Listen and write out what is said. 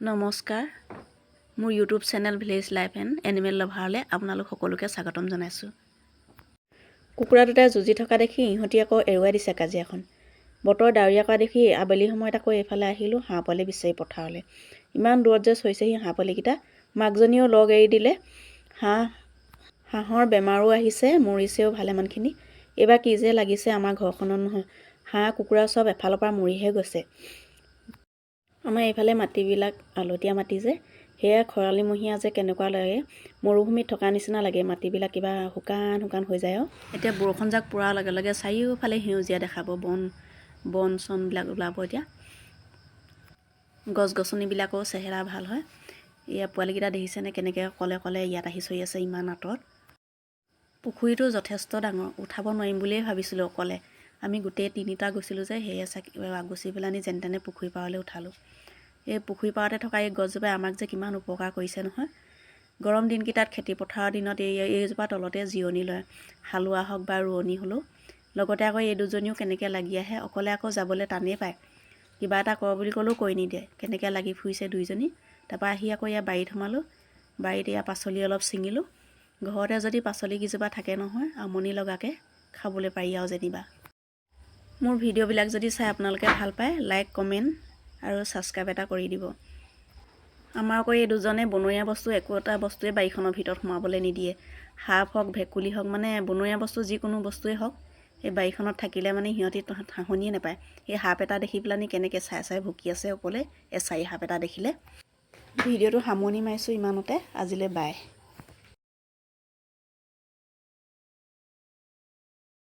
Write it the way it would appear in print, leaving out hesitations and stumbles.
নমস্কাৰ, মোৰ YouTube channel village life and animal লাভাৰলৈ আপোনালোক সকলোকে স্বাগতম জনাইছোঁ। কুকুৰা দুটাই যুঁজি থকা দেখি ইহঁতি আকৌ এৰুৱাই দিছে কাজিয়াখন। বতৰ ডাৱৰীয়া কৰা দেখি আবেলি সময়ত আকৌ এইফালে আহিলোঁ হাঁহ পোৱালি বিচাৰি পথাৰলৈ। ইমান দূৰত যে চৰিছেহি হাঁহ পোৱালিকেইটা, মাকজনীয়েও লগ এৰি দিলে। হাঁহৰ বেমাৰো আহিছে, মৰিছেও ভালেমানখিনি। এইবাৰ কি যে লাগিছে আমাৰ ঘৰখনত নহয়, হাঁহ কুকুৰা চব এফালৰ পৰা মৰিহে গৈছে। আমাৰ এইফালে মাটিবিলাক আলতীয়া মাটি যে, সেয়া খৰালিমহীয়া যে কেনেকুৱা লাগে, মৰুভূমিত থকা নিচিনা লাগে। মাটিবিলাক কিবা শুকান শুকান হৈ যায়। আৰু এতিয়া বৰষুণজাক পৰাৰ লগে লগে চাৰিওফালে সেউজীয়া দেখাব, বন বন চনবিলাক ওলাব। এতিয়া গছ গছনিবিলাকো চেহেৰা ভাল হয়। এয়া পোৱালিকেইটা দেখিছেনে, কেনেকৈ অকলে অকলে ইয়াত আহি চৰি আছে ইমান আঁতৰত? পুখুৰীটো যথেষ্ট ডাঙৰ, উঠাব নোৱাৰিম বুলিয়ে ভাবিছিলোঁ অকলে। আমি গোটেই তিনিটা গৈছিলোঁ যে, সেয়ে চাকি গুচি পেলানি যেনে তেনে পুখুৰী পাৰলৈ উঠালোঁ। এই পুখুৰী পাৰতে থকা এই গছজোপাই আমাক যে কিমান উপকাৰ কৰিছে নহয়! গৰম দিনকেইটাত, খেতি পথাৰৰ দিনত এইজোপা তলতে জিৰণি লয়, হালোৱা হওক বা ৰোৱনী হ'লেও। লগতে আকৌ এই দুজনীও কেনেকৈ লাগি আহে! অকলে আকৌ যাবলৈ টানেই পায়, কিবা এটা কৰ বুলি ক'লেও কৰি নিদিয়ে। কেনেকৈ লাগি ফুৰিছে দুইজনী! তাৰপৰা আহি আকৌ ইয়াৰ বাৰীত সোমালোঁ। বাৰীত এয়া পাচলি অলপ ছিঙিলোঁ। ঘৰতে যদি পাচলি কেইজোপা থাকে নহয়, আমনি লগাকৈ খাবলৈ পাৰি। আৰু যেনিবা মোৰ ভিডিঅ'বিলাক যদি চাই আপোনালোকে ভাল পায়, লাইক, কমেণ্ট আৰু ছাবস্ক্ৰাইব এটা কৰি দিব। আমাৰ আকৌ এই দুজনে বনৰীয়া বস্তু একো এটা বস্তুৱে বাৰীখনৰ ভিতৰত সোমাবলৈ নিদিয়ে। সাপ হওক, ভেকুলী হওক, মানে বনৰীয়া বস্তু যিকোনো বস্তুৱেই হওক, এই বাৰীখনত থাকিলে মানে সিহঁতি থাহনিয়ে নাপায়। এই সাপ এটা দেখি পেলানি কেনেকৈ চাই চাই ভুকি আছে ওপৰলৈ, এচাৰি সাপ এটা দেখিলে। ভিডিঅ'টো সামৰণি মাৰিছোঁ ইমানতে। আজিলৈ বাই।